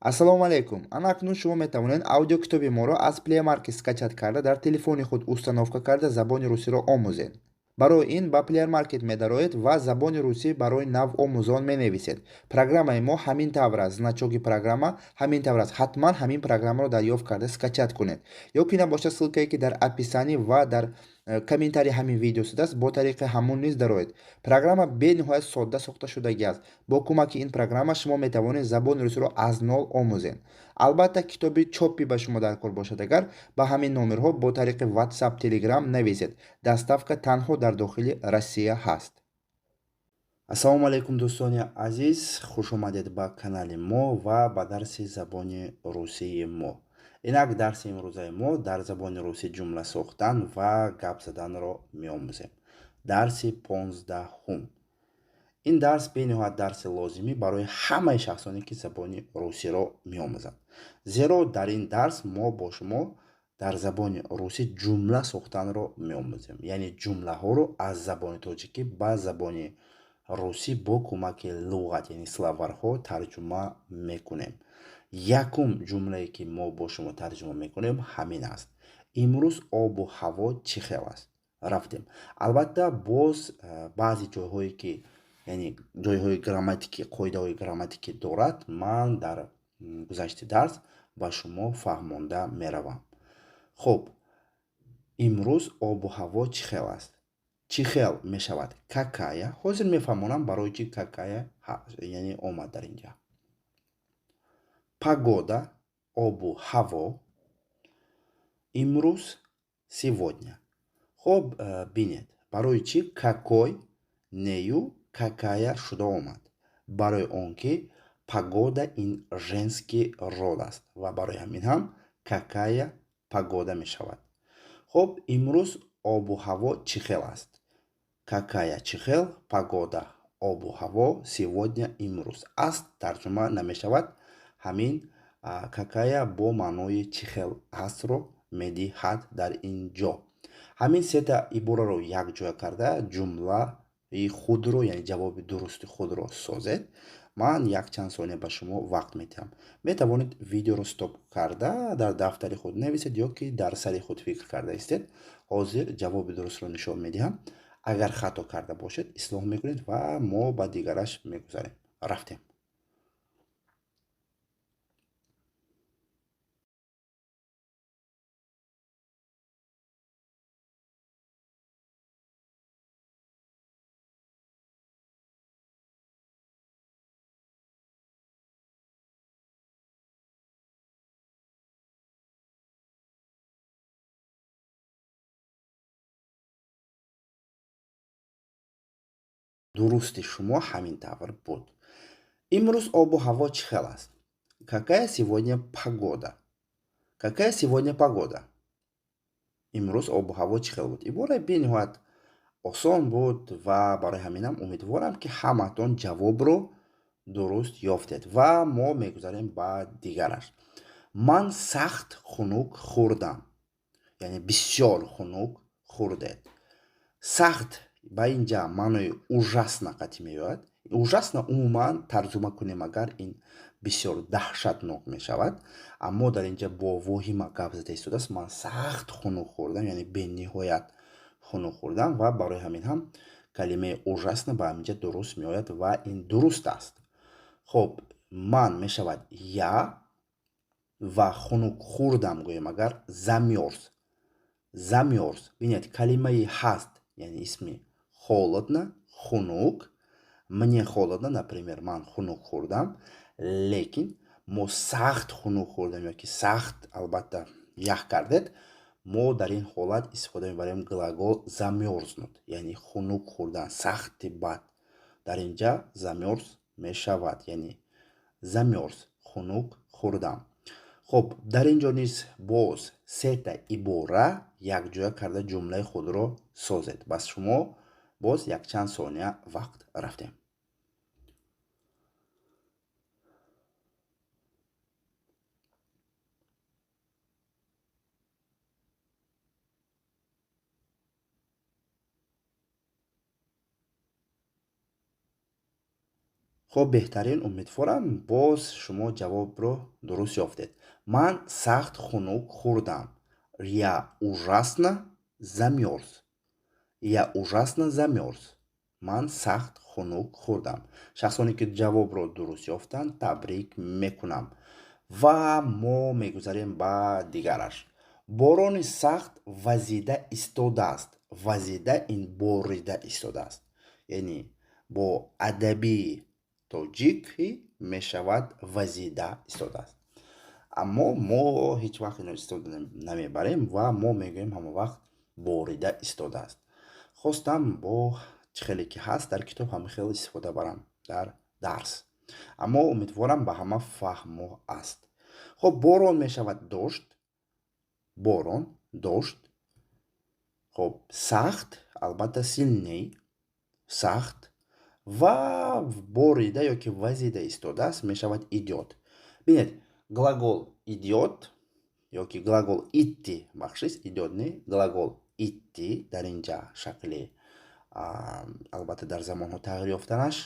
Ассалому алайкум. Ана акнун шумо метавонед аудиокитоби моро аз Play Market скачать карда, дар телефони худ установка карда, забони русиро омӯзед. Барои ин ба Play Market медароед ва забони русӣ барои навомӯзон менависед. Программаи мо ҳамин тавр аст, значоки программа ҳамин тавр аст. Ҳатман ҳамин программаро дарёфт карда скачать кунед. Ё ки набошад, ссылкае ки дар описании ва дар комментарии ҳамин видео шудааст, бо тариқи ҳамон низ дароед. Программа бениҳоят содда сохта шудагӣ аст. Бо кӯмаки ин программа шумо метавонед забони русиро аз нол омӯзед. Албатта, китоби чопӣ ба шумо дар кор бошад, агар ба ҳамин номерҳо бо тариқи WhatsApp, Telegram нависед. Доставка танҳо дар дохили Россия ҳаст. Ассалому алайкум, дӯстони азиз, хуш омадед ба канали мо ва ба дарси забони русии мо. Инак дарси имрӯзаи мо дар забони русӣ ҷумла сохтан ва гап заданро меомӯзем. Дарси 15-ҳум. Ин дарс бениҳоят дарси лозимӣ барои ҳамаи шахсоне, ки забони русиро меомӯзанд. Зеро дар ин дарс мо бо шумо дар забони русӣ ҷумла сохтанро меомӯзем. Яъне ҷумлаҳоро аз забони тоҷикӣ ба забони русӣ бо кӯмаки луғат, яъне словарҳо тарҷума мекунем. Якум ҷумлае, ки мо бо шумо тарҷума мекунем, ҳамин аст. Имрӯз обу ҳаво чӣ хел аст? Рафтем. Албатта, боз баъзе ҷойҳое ки, яъне ҷойҳои грамматикӣ, қоидаҳои грамматикӣ дорад, ман дар гузашти дарс ба шумо фаҳмонда меравам. Хуб, имрӯз обу ҳаво чӣ хел аст? Чӣ хел мешавад? Какая? Ҳозир мефаҳмонам, барои чӣ какая, яъне омад дар инҷа. Погода, обу ҳаво, имрӯз, сегодня. Хуб, бинед, барои чӣ какой нею какая шуда омад? Барои он ки погода ин женский род аст ва барои ҳамин ҳам какая погода мешавад. Хуб, имрӯз обу ҳаво чӣ хел аст? Какая чӣ хел, погода обу ҳаво, сегодня имрӯз аст тарҷума намешавад. Ҳамин какая бо маънои чӣ хел астро медиҳад дар ин ҷо. Ҳамин сета ибораро якҷоя карда ҷумлаи худро, яъне ҷавоби дурусти худро созед. Ман якчанд сония ба шумо вақт медиҳам. Метавонед видеоро стоп карда дар дафтари худ нависед ё ки дар сари худ фикр карда истед. Ҳозир ҷавоби дурустро нишон медиҳам. Агар хато карда бошед, ислоҳ мекунед ва мо ба дигараш мегузарем. Рафтем. Дурусти шумо ҳамин тавр буд. Имрӯз обу ҳаво чӣ хел аст? Какая сегодня погода? Какая сегодня погода? Имрӯз обу ҳаво чӣ хел буд? Ибора бениҳоят осон буд ва барои ҳаминам умедворам, ки ҳамаатон ҷавобро дуруст ёфтед ва мо мегузарем ба дигараш. Ман сахт хунук хӯрдам. Яъне бисёр хунук хӯрдед. Сахт ба инҷа маънои ужасно қатъӣ меояд. Ужасно умуман тарҷума кунем агар, ин бисёр даҳшатнок мешавад. Аммо дар инҷа бо воҳима гап зада истодааст. Ман сахт хунук хӯрдам, яъне бениҳоят хунук хӯрдам ва барои ҳамин ҳам калимаи ужасно ба ҳаминҷа дуруст меояд ва ин дуруст аст. Хуб, ман мешавад я ва хунук хӯрдам гӯем агар, замёрз. Замёрз. Бинед, калимаи ҳаст, яъне исми холодно, хунук. Мне холодно, например, ман хунук хӯрдам, лекин мо сахт хунук хӯрдам ё ки сахт албатта ях кардед, мо дар ин ҳолат истифода мебарем глагол замёрзнуть, яъне хунук хӯрдан, сахти бад. Дар инҷа замёрз мешавад, яъне замёрз, хунук хӯрдам. Хуб, дар ин ҷо низ боз сета ибора якҷоя карда ҷумлаи худро созед. Бас шумо боз якчанд сония вақт, рафтем. Хуб, беҳтарин, умедворам боз шумо ҷавобро дуруст ёфтед. Ман сахт хунук хӯрдам. Я ужасно замёрз. Я ужасно замёрз. Ман сахт хунук хӯрдам. Шахсоне ки ҷавобро дуруст ёфтанд, табрик мекунам. Ва мо мегузарем ба дигараш. Борони сахт вазида истодааст. Вазида ин борида истодааст. Яъне бо адабии тоҷикӣ мешавад вазида истодааст. Аммо мо ҳеҷ вақт ино истода намебарем ва мо мегӯем ҳама вақт борида истодааст. Хостам бо чӣ хеле ки ҳаст дар китоб ҳама хел истифода барам дар дарс. Аммо умедворам ба ҳама фаҳмо аст. Хуб, борон мешавад дождь. Борон, дождь. Хуб, сахт, албатта сильный, сахт ва борида ёки вазида истодааст мешавад идёт. Бинед, глагол идёт ёки глагол идти, бахшиш, идёт не, глагол идти дар инҷа шакли албатта дар замонҳо тағйир ёфтанаш,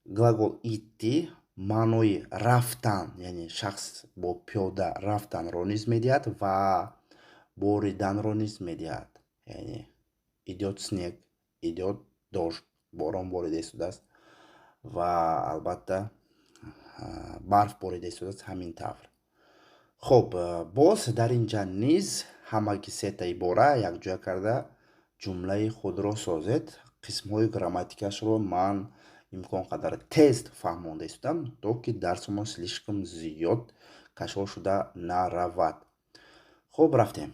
глагол идти маънои рафтан, яъне шахс бо пиёда рафтанро низ медиҳад ва бориданро низ медиҳад. Яъне идёт снег, идёт дождь, борон борида истодааст ва албатта барф борида истодааст ҳамин тавр. Хуб, боз дар инҷа низ ҳамаги сета ибора якҷоя карда ҷумлаи худро созед. Қисмҳои грамматикашро ман имкон қадар тез фаҳмонда истодам, то ки дарсумон слишком зиёд кашол шуда наравад. Хуб, рафтем.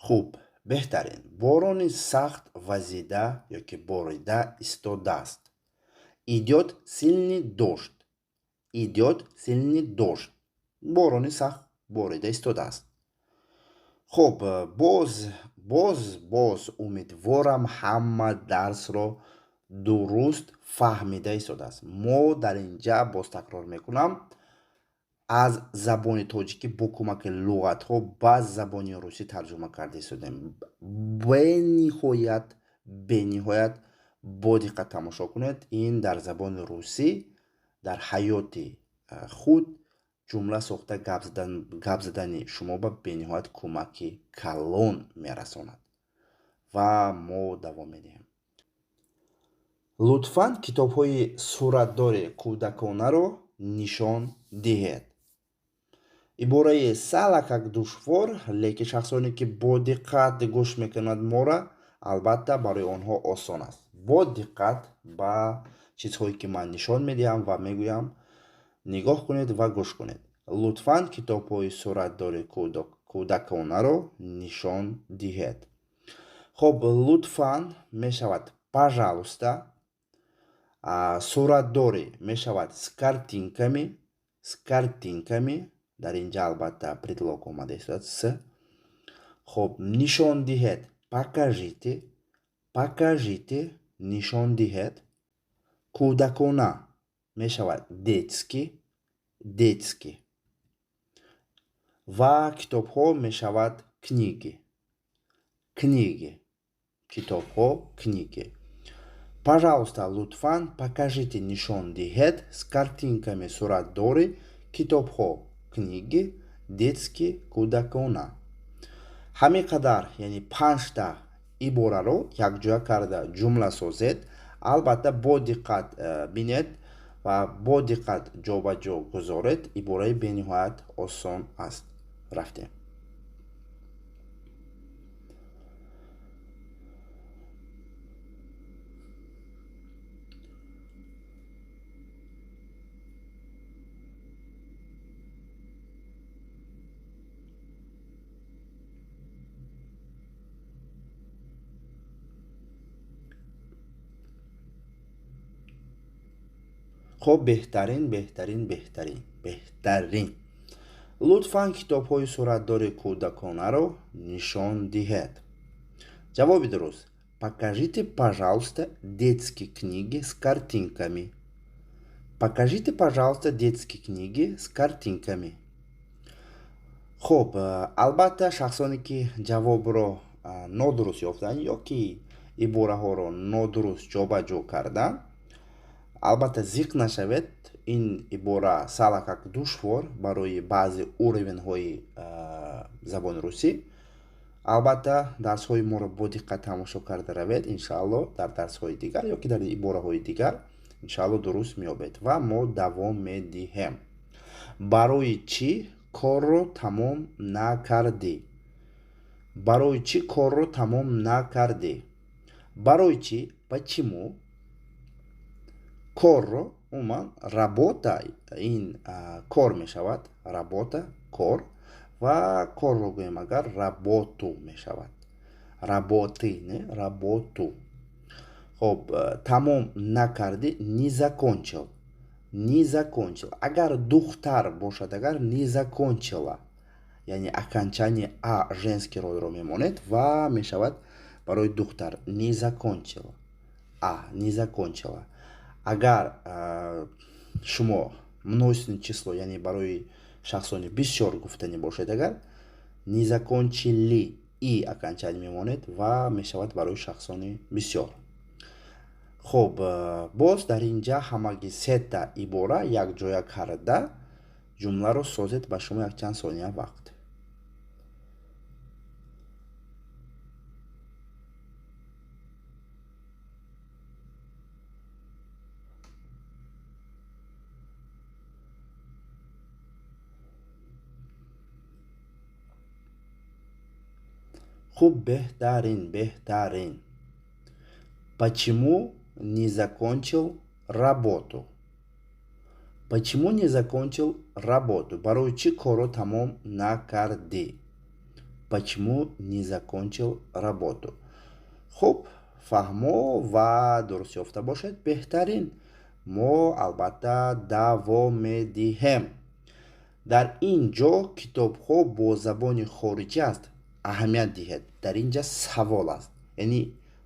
Хуб, беҳтарин. Борони сахт вазида ёки борида истодааст. Идёт сильный дождь. Идёт сильный дождь. Борони сахт борида истодааст. Хуб, боз умедворам ҳама дарсро дуруст фаҳмида истодааст. Мо дар инҷа боз такрор мекунам, аз забони тоҷикӣ бо кӯмаки луғатҳо ба забони русӣ тарҷума карда истодем. Бениҳоят, бениҳоят бо диққат тамошо кунед. Ин дар забони русӣ дар ҳаёти худ ҷумла сохта гап задани шумо ба бениҳоят кӯмаки калон мерасонад. Ва мо давом медиҳем. Лутфан китобҳои суратдори кӯдаконаро нишон диҳед. Ибораи салакак душвор, лекин шахсоне ки бо диққат гӯш мекунанд мора, албатта барои онҳо осон аст. Бо диққат ба чизҳое ки ман нишон медиҳам ва мегӯям нигоҳ кунед ва гӯш кунед. Лутфан китобҳои суратдори кӯдаконаро нишон диҳед. Хуб, лутфан мешавад пожалуйста, суратдорӣ мешавад с картинками, с картинками, дар инҷа албатта предлог омада истодааст с. Хуб, нишон диҳед, покажите, покажите, нишон диҳед. Кӯдакона мешавад детский, детский. Ва китобҳо мешавад книги, книги, китобҳо, книги. Пожалуйста, лутфан покажите, нишон диҳед с картинками суратдори китобҳо, книги, детский, кӯдакона. Ҳамин қадар, яъне панҷта ибораро якҷоя карда ҷумла созед. Албатта бо диққат бинед ва бо диққат ҷобаҷо гузоред. Ибораи бениҳоят осон аст. Рафтем. Хуб, беҳтарин, беҳтарин, беҳтарин, беҳтарин. Лутфан китобҳои суратдори кӯдаконаро нишон диҳед. Ҷавоби дуруст: покажите, пожалуйста, детские книги с картинками. Покажите, пожалуйста, детские книги с картинками. Хуб, албатта, шахсоне ки ҷавобро нодуруст ёфтанд ё ки ибораҳоро нодуруст ҷобаҷо карданд, албатта, зиқ нашавед. Ин ибора салакак душвор барои баъзе уровень ҳои забони русӣ. Албатта, дарсҳои моро бо диққат тамошо карда равед. Иншаалло, дар дарсҳои дигар ё ки дар ибораҳои дигар, иншаалло, дуруст меёбед ва мо давом медиҳем. Барои чӣ корро тамом накардӣ? Барои чӣ корро тамом накардӣ? Барои чӣ — почему, корро, умуман работа ин кор мешавад, работа — кор, ва корро гӯем агар, работу мешавад, работы не работу. Хоб, тамом накардӣ — не закончил, не закончил. Агар духтар бошад агар, не закончила, яъне окончание а женский род ро мемонед ва мешавад барои духтар не закончила, а не закончила. Агар шумо множественное число, яъне барои шахсони бисёр гуфтанӣ бошед агар, не закончили, и окончание мемонед ва мешавад барои шахсони бисёр. Хуб, боз дар ин ҷа ҳамаги сета ибора якҷоя карда ҷумларо созед. Ба шумо якчанд сония вақт. Хуб, беҳтарин, беҳтарин. Почему не закончил работу? Почему не закончил работу? Барои чӣ корро тамом накардӣ? Почему не закончил работу? Хуб, фаҳмо ва дуруст ёфта бошед. Беҳтарин. Мо албатта давом медиҳем. Дар ин ҷо китобҳо бо забони хориҷӣ аст? Аҳамият диҳед, дар ин ҷа савол аст, яъне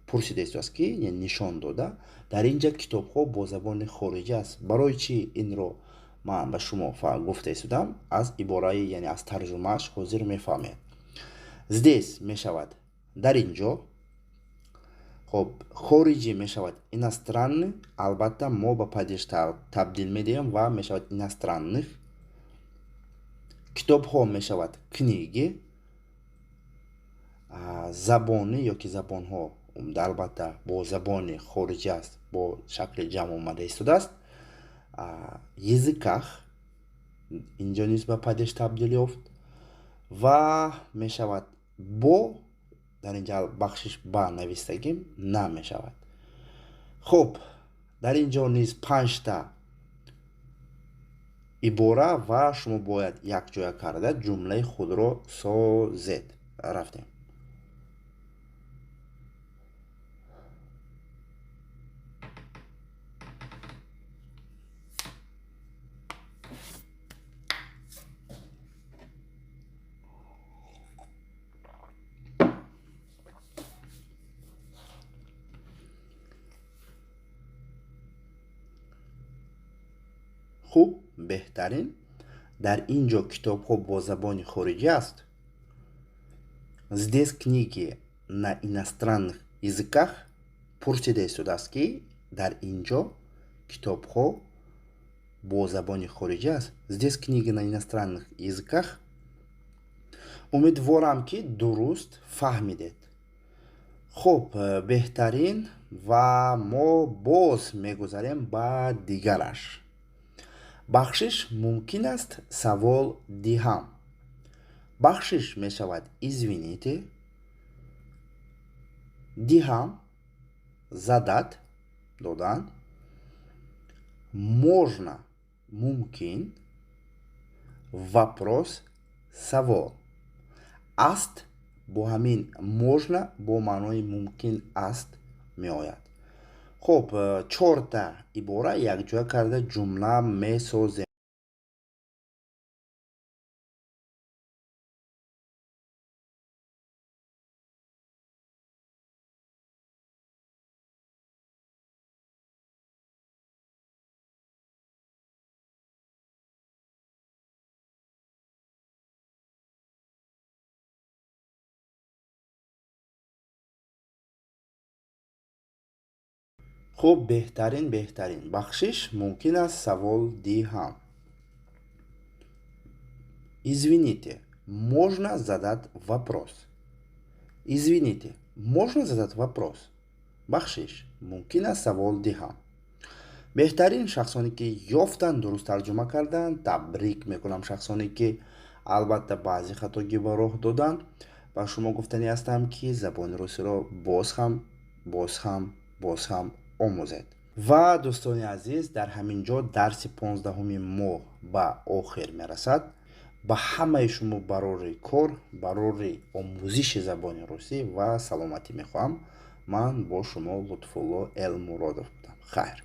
пурсида истодааст ки, нишон дода, дар ин ҷа китобҳо бо забони хориҷӣ аст. Барои чӣ инро ман ба шумо гуфта истодам? Аз ибораи, яъне аз тарҷумааш ҳозир мефаҳмед. Здесь мешавад дар ин ҷо. Хоб, хориҷӣ мешавад иностранный. Албатта, мо ба падеж табдил медиҳем ва мешавад иностранных. Китобҳо мешавад книги. Забони ё ки забонҳо, албатта, бо забони хориҷӣ аст, бо шакли ҷамъ омада истодааст, языках инҷо низ ба падеж табдил ёфт ва мешавад бо, дар инҷа, бахшиш, ба навистагим намешавад. Хуб, дар ин ҷо низ панҷта ибора ва шумо бояд якҷоя карда ҷумлаи худро созед. Рафтем. Хуб, беҳтарин. Дар ин ҷо китобҳо бо забони хориҷӣ аст? Здесь книги на иностранных языках? Пурсида истодааст ки дар ин ҷо китобҳо бо забони хориҷӣ аст. Здесь книги на иностранных языках? Умедворам, ки дуруст фаҳмидед. Хуб, беҳтарин, ва мо боз мегузарем ба дигараш. Бахшиш, мумкин аст савол диҳам? Бахшиш мешавад извините, диҳам — задать, додан, можно — мумкин, вопрос — савол аст. Бо ҳамин можно бо маънои мумкин аст меояд. Хуб, чорта ибора якҷоя карда ҷумла месозем. Хуб, беҳтарин, беҳтарин. Бахшиш, мумкин аст савол диҳам? Извините, можно задать вопрос? Извините, можно задать вопрос? Бахшиш, мумкин аст савол диҳам? Беҳтарин. Шахсоне ки ёфтанд, дуруст тарҷума карданд, табрик мекунам. Шахсоне ки албатта баъзе хатогӣ ба роҳ доданд, ба шумо гуфтанӣ ҳастам, ки забони русиро боз ҳам, боз ҳам, боз ҳам омӯзед. Ва дӯстони азиз, дар ҳамин ҷо дарси 15-уми мо ба охир мерасад. Ба ҳамаи шумо барори кор, барори омӯзиши забони русӣ ва саломатӣ мехоҳам. Ман бо шумо Лутфулло Элмуродов будам. Хайр.